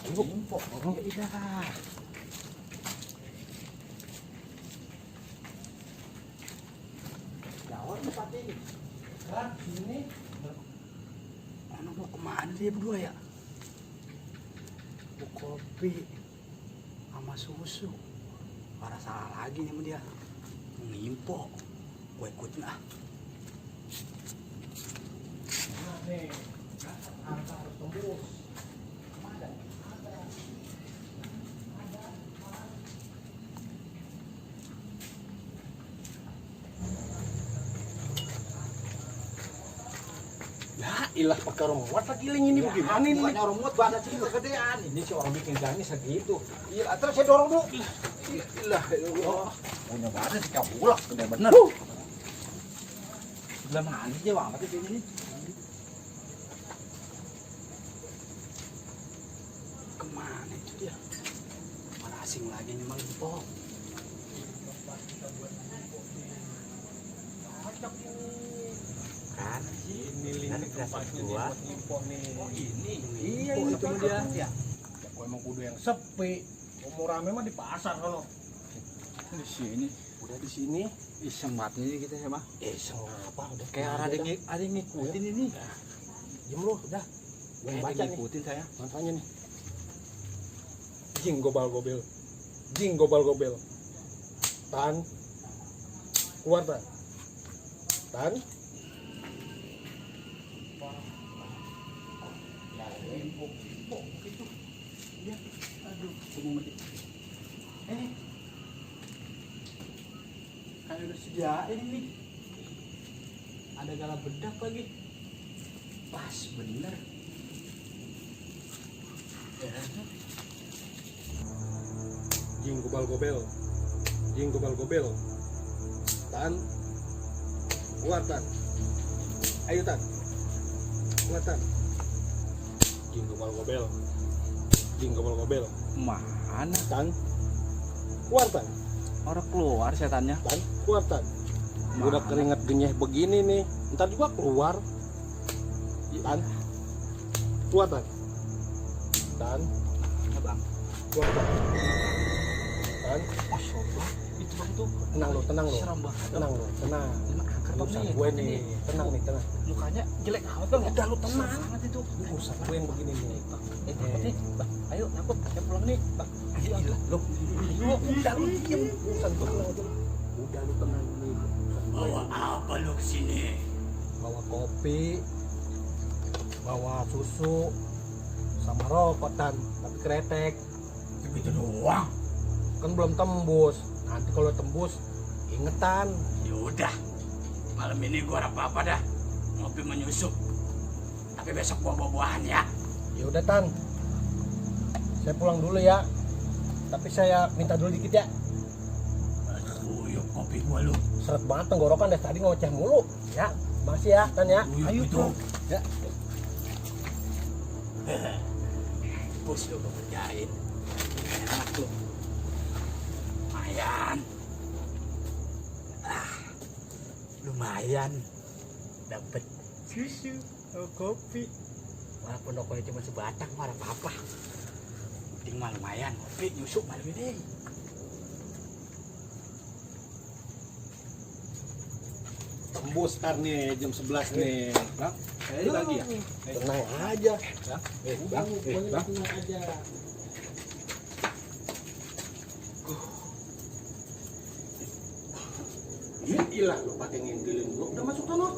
Ayo, impok. Ya udah. Jawab tempat ini. Kan sini. Anak mau kemana dia berdua ya? Mau kopi sama susu. Parah salah lagi nih sama dia. Ngimpok. Gue ikutin ah. Nah nih, harus tembus. Ada. Ya ilah pakai remote lagi ini ya, bagaimana ini? Bukannya remote banget sih kegedean. Ini si orang bikin jalannya segitu. Iya, terus saya dorong dulu. Ilah, Allah. Punya banget si kabulak, gede bener. Sebelah mana sih banget sih ini? Kemana itu dia? Mana asing lagi nih Mang Impok. Kan ini link tempatnya gua nih. Oh ini iya itu dia ya. Kok emang kudu yang sepi. Mau rame mah di pasar kalau di sini udah di sini iseng banget nih kita ya mah. Iseng apa udah kayak ada yang ngikutin ini. Diam lu udah. Gua baca nih. Ngikutin saya. Mantannya nih. Jing gobal gobel. Jing gobal gobel. Tan. Keluar tan. Tan. Kayak udah sediain nih. Ada gala bedak lagi. Pas bener. Jing gobal gobel. Jing gobal gobel. Tan. Keluar tan. Ayo tan. Keluar tan. Jing gobal gobel. Jing gobal gobel. Mana tan? Keluar tan. Orang keluar setannya. Tan, keluar tan. Udah keringet genyeh begini nih. Ntar juga keluar. Tan. Keluar tan. Tan. Ya bang. Keluar tan. Tan. Masya Allah. Itu bang tuh. Tenang lo, tenang lo. Tenang lo, tenang. Urusan gue nih. Tenang nih, tenang. Mukanya jelek amat bang. Udah lo tenang. Sangat itu. Urusan gue yang begini nih. Bang, ayo nyangkut. Saya pulang nih. Bang, ayo lo. Ayo, udah lo diem. Urusan gue tenang aja. Udah lo tenang nih. Bawa apa lo kesini? Bawa kopi, bawa susu, sama rokok tan, tapi kretek. Begitu doang. Kan belum tembus. Nanti kalau tembus, ingetan. Yaudah, malam ini gua apa-apa dah. Ngopi menyusup. Tapi besok gua buah-buahan ya. Ya udah tan. Saya pulang dulu ya. Tapi saya minta dulu dikit ya. Yuk kopi gua lu. Seret banget tenggorokan dari tadi ngoceh mulu. Ya, masih ya tan ya. Ayo tuh. Ya. Bos lu gua kerjain. Enak lu. Lumayan. Lumayan. Dapat susu atau kopi. Walaupun rokoknya cuma sebatang, mah apa-apa. Penting mah lumayan. Kopi nyusuk malam ini. Tembus tar nih jam 11 nih. Bang, saya lagi ya? Tenang aja. Bang, Bang, tenang aja. Ini hilang lo pakai ngintilin gua udah masuk sono.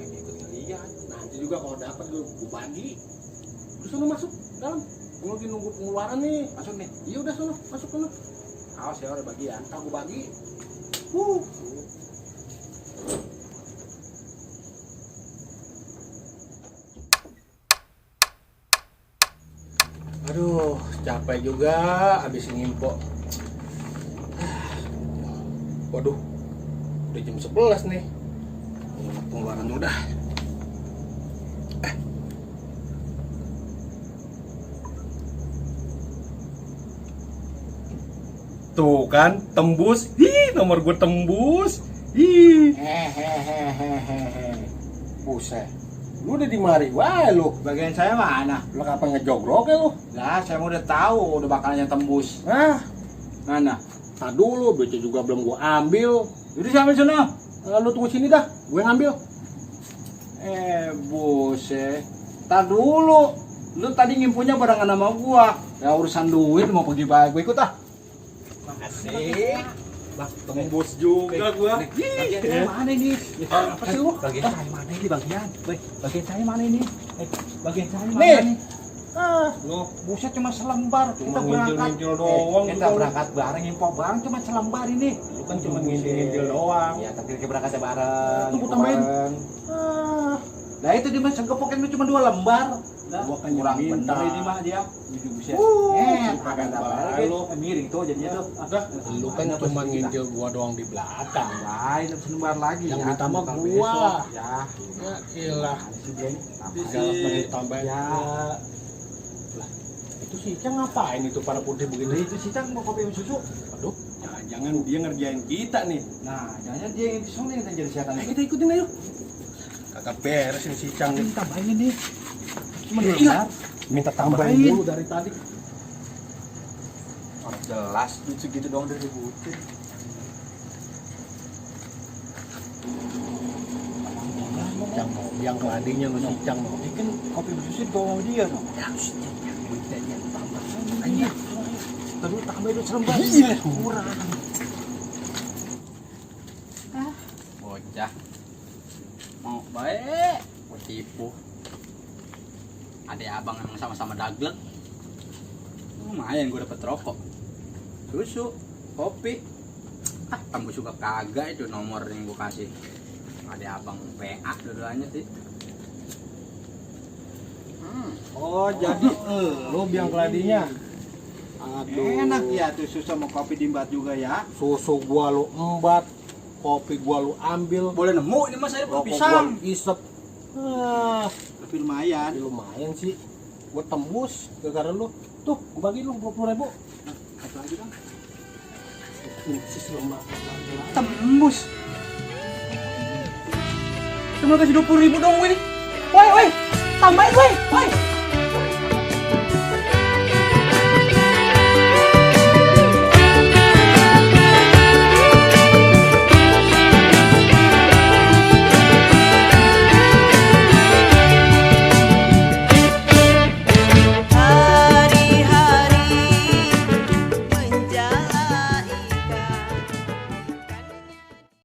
pengen ikut ngeliat. Nanti juga kalau dapat gua bagi. Udah sono masuk dalam. Gua lagi nunggu pengeluaran nih. Masuk nih. Iya udah sono, masuk sono. Awas ya orang bagian. Ntar gua bagi. Aduh, capek juga abis ngimpok. Waduh, udah jam 11 nih. Pengeluaran udah. Tuh kan, tembus. Hi, nomor gue tembus. Hi. Hehehehehe. Buset. Lu udah di mari, wah lu. Bagian saya mana? Lu kapan ngejogrok ya lu? Lah, saya mau udah tahu udah bakalnya tembus. Hah? Mana? Tak dulu, duitnya juga belum gua ambil. Jadi sampai sana. Lu tunggu sini dah, gue ngambil. Buset. Tar dulu. Lu tadi ngimpunya barengan sama gua. Ya urusan duit mau pergi baik, gua ikut ah. Makasih. Bang, tembus juga gua. Bagian saya mana ini? Apa sih lu? Bagian saya mana ini bagian? Bagian saya mana ini? Bagian saya mana Nih. nih? Lu Buset cuma selembar. Cuma Kita berangkat. ngintil-ngintil doang Kita lu. berangkat bareng impor barang cuma selembar ini. Lu kan cuma ngintil-ngintil doang. Ya, tapi kita berangkatnya bareng. Tunggu, impor tambahin. bareng. Ah, Nah itu dia mah segepok itu cuma 2 lembar. Nah, Gua kan kurang yang minta. bener ini mah dia. Buset. pakai ada baik lu. miring tuh jadinya tuh. Lu kan cuma ngintil gua doang di belakang. Lain selembar lagi. Yang ya. minta mah Bukan gua. besok. Ya. Ya iyalah. Si dia ini. Jangan tambahin. Ya. Itu si Icang ngapain itu para putih Nah, begini? itu si Cang mau kopi sama susu. Aduh, jangan dia ngerjain kita nih. Nah, jangan dia yang disini yang jadi setan. Kita ikutin ayo. Kagak beres ini si Icang nih. Tambahin ini. Cuma Iya. 2 lembar. Minta tambahin Tambahin. dulu dari tadi. Orang jelas duit segitu doang udah dibutuhin. Cang mau biang keladinya lu si Icang mau. Ini kan kopi bersusu di bawah dia no. Ya, duitnya tambah. Ayo. Terus tambahin dulu selembar. Iya, kurang. Bocah. Mau baik, mau tipu. Ada abang emang sama-sama daglek. Lumayan gue dapet rokok. Susu, kopi. Tembus juga kagak itu nomor yang gue kasih. Ada abang PA dua-duanya sih. Oh, jadi lu biang keladinya. Aduh. Enak ya tuh susu sama kopi diembat juga ya. Susu gua lu embat, kopi gua lu ambil, Boleh nemu ini mas saya rokok pisang. gua isep. Ah, Tapi lumayan. tapi lumayan sih. Gua tembus gara-gara lu. Tuh, gua bagi lu 20.000. Satu lagi dong. Ini sis lomba. Tembus. Cuma kasih 20.000 dong, woi. Woi, tambahin, woi.